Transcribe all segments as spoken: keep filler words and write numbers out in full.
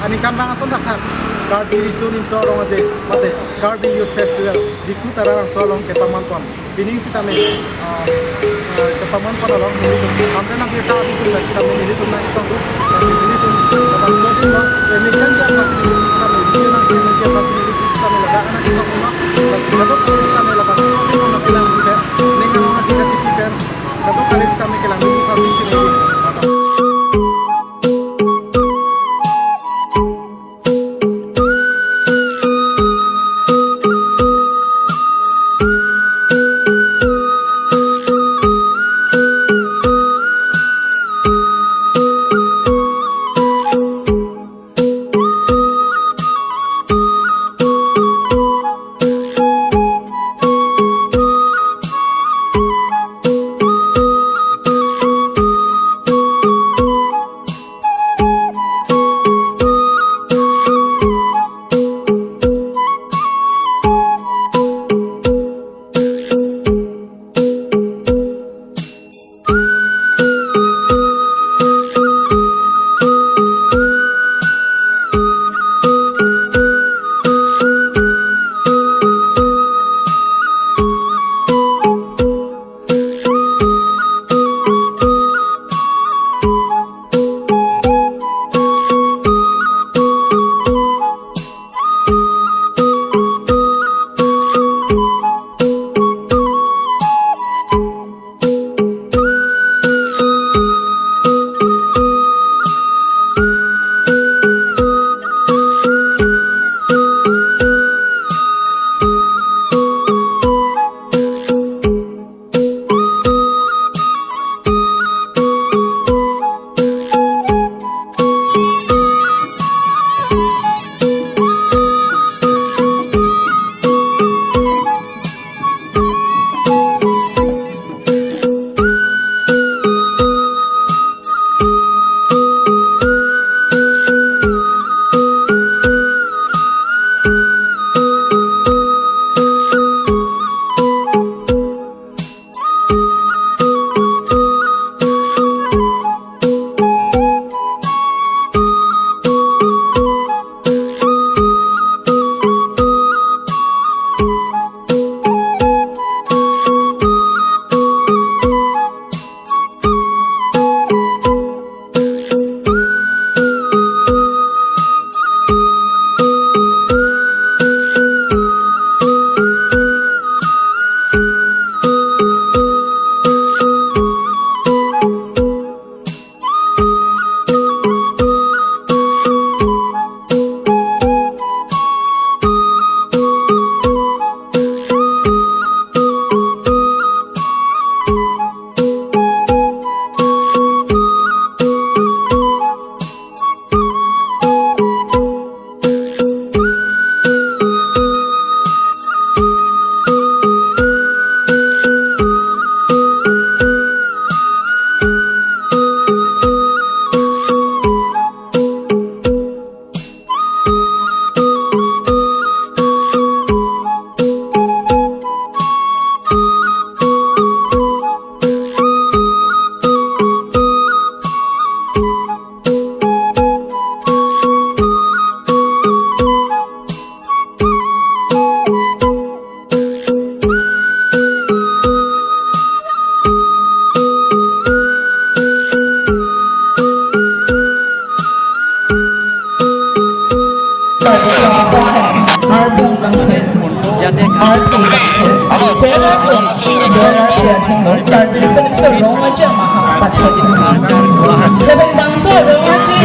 Aningkanvang ason thakthak Karbi Riso Nimso Rong Aje mate Karbi Youth Festival Diphu Taralangso along kepamanpon. Pining sitame, ah, ah, kepamanpon along nelitum Hamren abirta abitum sitame nelitum nangketong. Lasi nelitum labangso adim lo, emission dia pasti sitame, video nang emission dia pasti nelitum sitame ladak nangketong lo. Lasi kadokave sitame labangso adim lo nangkelang pen, ning along nangketong pen, kadokave sitame kelang pen pasti sitame. Karbi Anglong Karbi Anglong Karbi Anglong Maha Pathak. Lapen bangso Rong Aje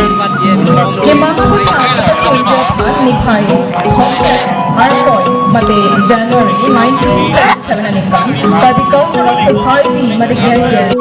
kemang aphuthak aphuthak niphai thomkep arkoi mate January nineteen seventy-seven aningkan Karbi Cultural Society mate K C S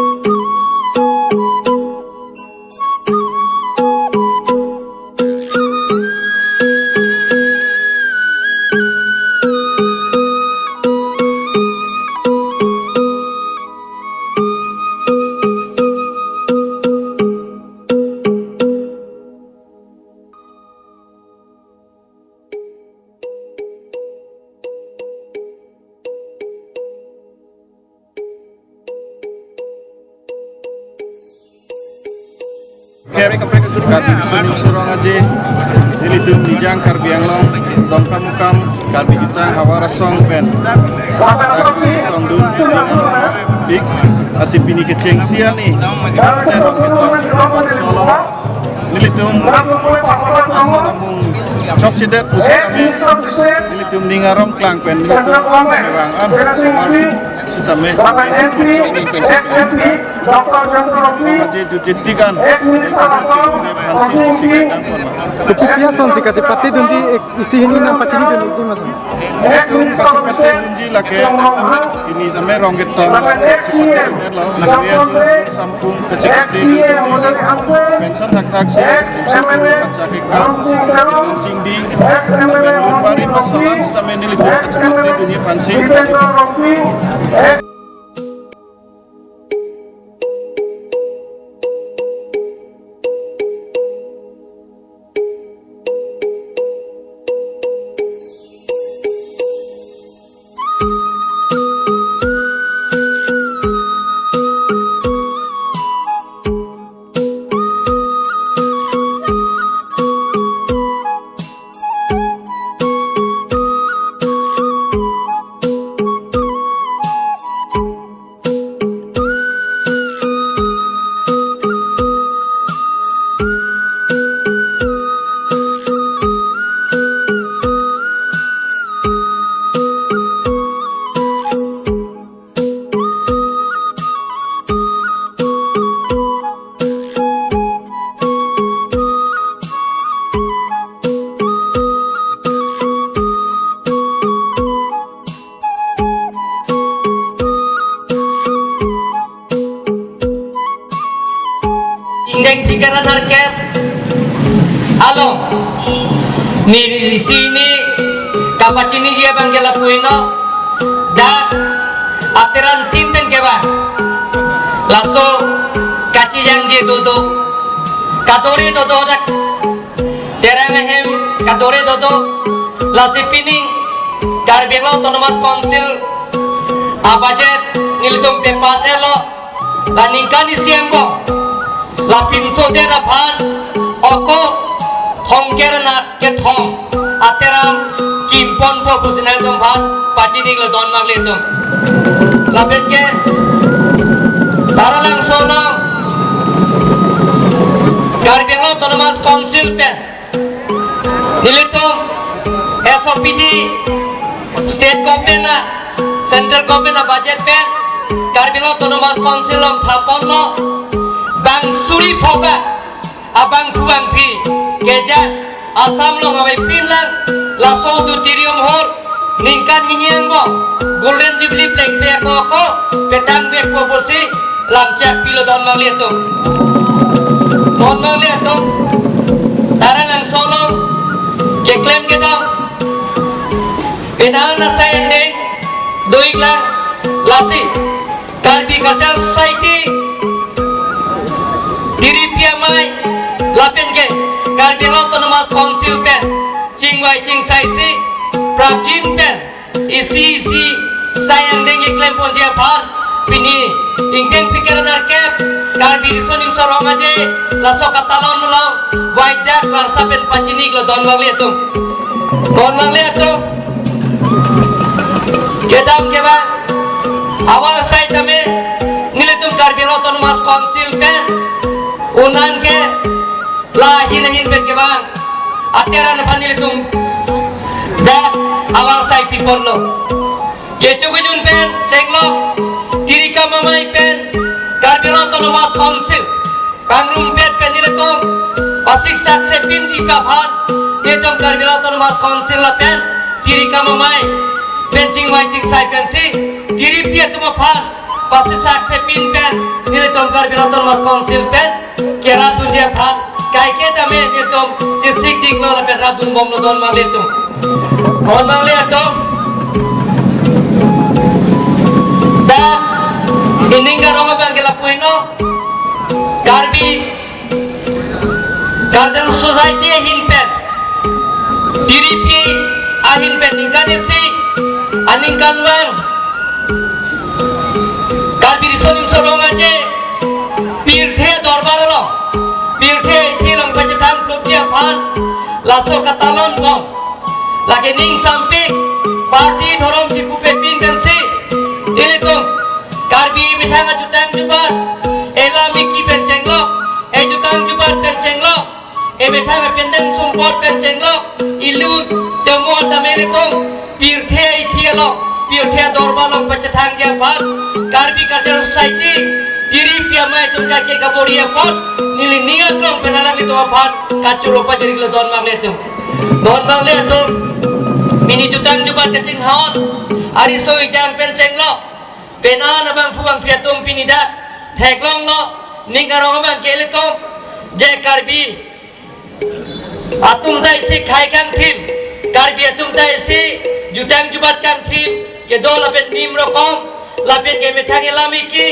Karbi Riso Nimso Rong Aje Jang Karbi Anglong, Dongkamukam, Karbi Jutang Havar Asong pen. Tongdun, pik, lasi pini kechengsi arni. Nelitum, asal amung chokchedet pusi kami. Nelitum ning arong klang pen, nelitum kevang an. Sitame, Bapak M P, ex M P, Doctor John Korokpi, Maje Jujit Tigan, ex Minister Assam, Hansi Jessica Dangkon. Kopi ason si katipatedunji, eh, isi hini nangpachinidunji mas? Ex Minister of State, Jung Rong Ha, ini tame Rong Ketong, Bapak ex C M, Johnson Bey, Sampung, ex C M, Mujali Hanse, pension thakthak si, ex M L A, Kachakika, Ramsing Teron, Singdi, ex M L A, Lun Barim, Rongpi, masalan sitame nelitum, ex M L A, katipatedunji aphansi. Jitendra Rongpi, ex Ingdeng phlikra nerkep along neli isi hini kapachiniji abang ke lapu-ino, dak aterantin pen kevang. Laso kachijangje dodo, kadore dodo dak. Terang ahem kadore dodo, lasi pini Karbi Anglong Autonomous Council a-budget nelitum pepass-etlo, la ningkan isi angbong, la pinso det aphan oko thomkre nerkep thom ateram kimponpo pusi nangtumphan pachini-iklo, don nanglitum. Lapen ke Taralangso along Karbi Anglong Autonomous Council pen nelitum S O P D state government a, central government a-budget pen Karbi Anglong Autonomous Council along thaponlo, bang suri pho ba abangphu bangphi keja Assam along avaipinlang, laso auditorium hall ningkan hini angbong Golden Jubilee plengpe ako ako petang vekpo pusi lamchak pilo, don nanglitum. Don nanglitum, Taralangso along keklem kedam, penang asai angdeng do-iklang, lasi Karbi Cultural Society, Tiripi Amei, lapen ke Karbi Anglong Autonomous Council pen chingvai chingsaisi prapjin pen isi isi sai angdeng keklemponji aphan pini ingdeng phlikra nerkep Karbi Riso Nimso Rong Aje laso katalon along vaidak larsa pen pachini-iklo, don nanglitum. Don nanglitum. Kedam kevang avar asai tame nelitum Karbi Anglong Autonomous Council pen unang ke la ahin ahin pen kevang ateran aphan nelitum dak avar asai piponlo. Kecho kejun pen chenglo, Tirikam Amei pen Karbi Anglong Autonomous Council pangrumpet pen nelitum pasik saksepinji aphan, nelitum Karbi Anglong Autonomous Council lapen Tirikam Amei pen chingvai chingsai pensi Tiripi atum aphan pasik saksepin pen nelitum Karbi Anglong Autonomous Council pen kerapdunji aphan kaike tame nelitum chesik diklo lapen rapdunbomlo, don nanglitum. Don nanglitum. Dak ining karong abang ke lapu-ino, Karbi Cultural Society ahin pen, Tiripi ahin pen ningkan isi aningkanvang Karbi Riso Nimso Rong Aje pirthe dorbar along, pirthe akhei along pachethang plotji aphan Laso katalon kong, lake ning sampik, party dhorom chipupepin pensi, ilitum Karbi emethang ajutang jubat, elam eki pen chenglok, ejutang jubat pen chenglok, emethang epindeng sumpot pen chenglok, ilut demo tame ilitum pirthe ithi along, pirthe adorbar along pachethangji aphan, Karbi Cultural Society, diri pi amei atum kaike kabor-i apot, neli ning aklong pen alanglitum aphan kachoro pajir-iklo, don mangle atum. Don mangle atum, pini jutang jubat kachinghon, ariso ejang pen chenglok, penan abangphu bangphi atum pini dak theklonglo, ning arong abang ke ilitum, je Karbi atum ta isi khei kangthim, Karbi atum ta isi jutang jubat kangthim, kedo lapen nim rokom, lapen ke emethang elam eki,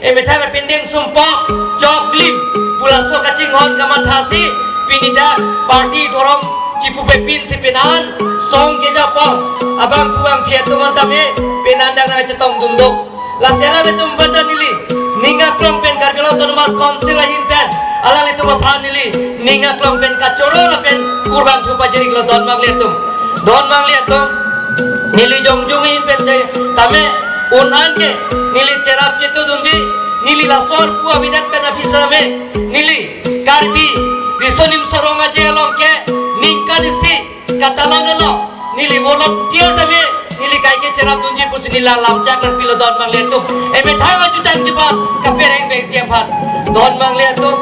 emethang epindeng sumpot, choklim, pu laso kachinghon kamathasi, pini dak party dhorom chipupepin si penan, song kejapon, abangphu bangphi atum an tame, penan dang nangchetongdun do. Lasi alanglitum aphan ta neli ning aklong pen, Karbi Anglong Autonomous Council ahin pen alanglitum aphan neli ning aklong pen kachoro lapen kurvangthu pajir-iklo, don mangle atum. Don mangle atum, neli jongjung ahin pen setame un-an ke neli cherap chetudunji, neli laso arpu abidak pen aphi setame, neli Karbi Riso Nimso Rong Aje along ke ningkan isi katalon along, neli volunteer tame, neli kaike cherapdunji pusi neli lam chak nangpilo, don mangle atum. Emethang ajutang jubat kapereng bengji aphan, don mangle atum.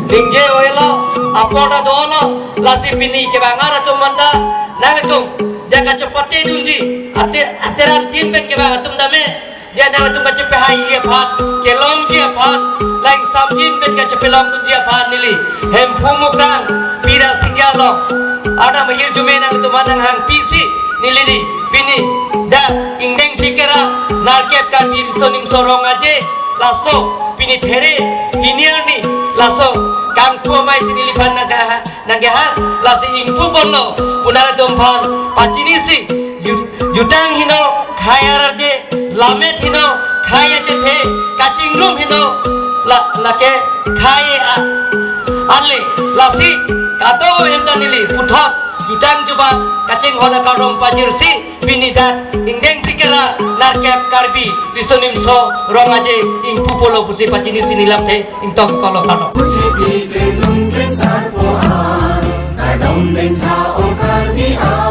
Ningje oilo, apor ta dolo, lasi pini kevang arat atum manta, nangtum, dia kachopate dunji, ate, ateran tin pen kevang atum tame, dia nangtum kachopehaiji aphan, kelongji aphan, langsam tin pen kachopelongdunji aphan neli Hemphu Mukrang, Pira Singya along, arnam ahirjume nangtum aphan nanghangpisi, neli di, pini dak ingdeng phlikra nerkep Karbi Riso Nimso Rong Aje, laso pini there hini arni, laso kangpu amei si neliphan nangkeha, nangkehang, lasi ingpu ponlo, pu nangtum aphan pachinisi, ju-, jutang heno, khei arje, lammet heno, khei achethe, kachingrum heno, la, lake khei a, ale, lasi, kato hem ta neli puthot jutang jubat kachinghon akardom pajirsi, pini dak ingdeng phlikra nerkep Karbi Riso Nimso Rong Aje ingpu ponlo pusi pachinisi neli lamthe ingtong kolo kalo. Kuchipi kelung kesar po a, kadom dengtha o Karbi a.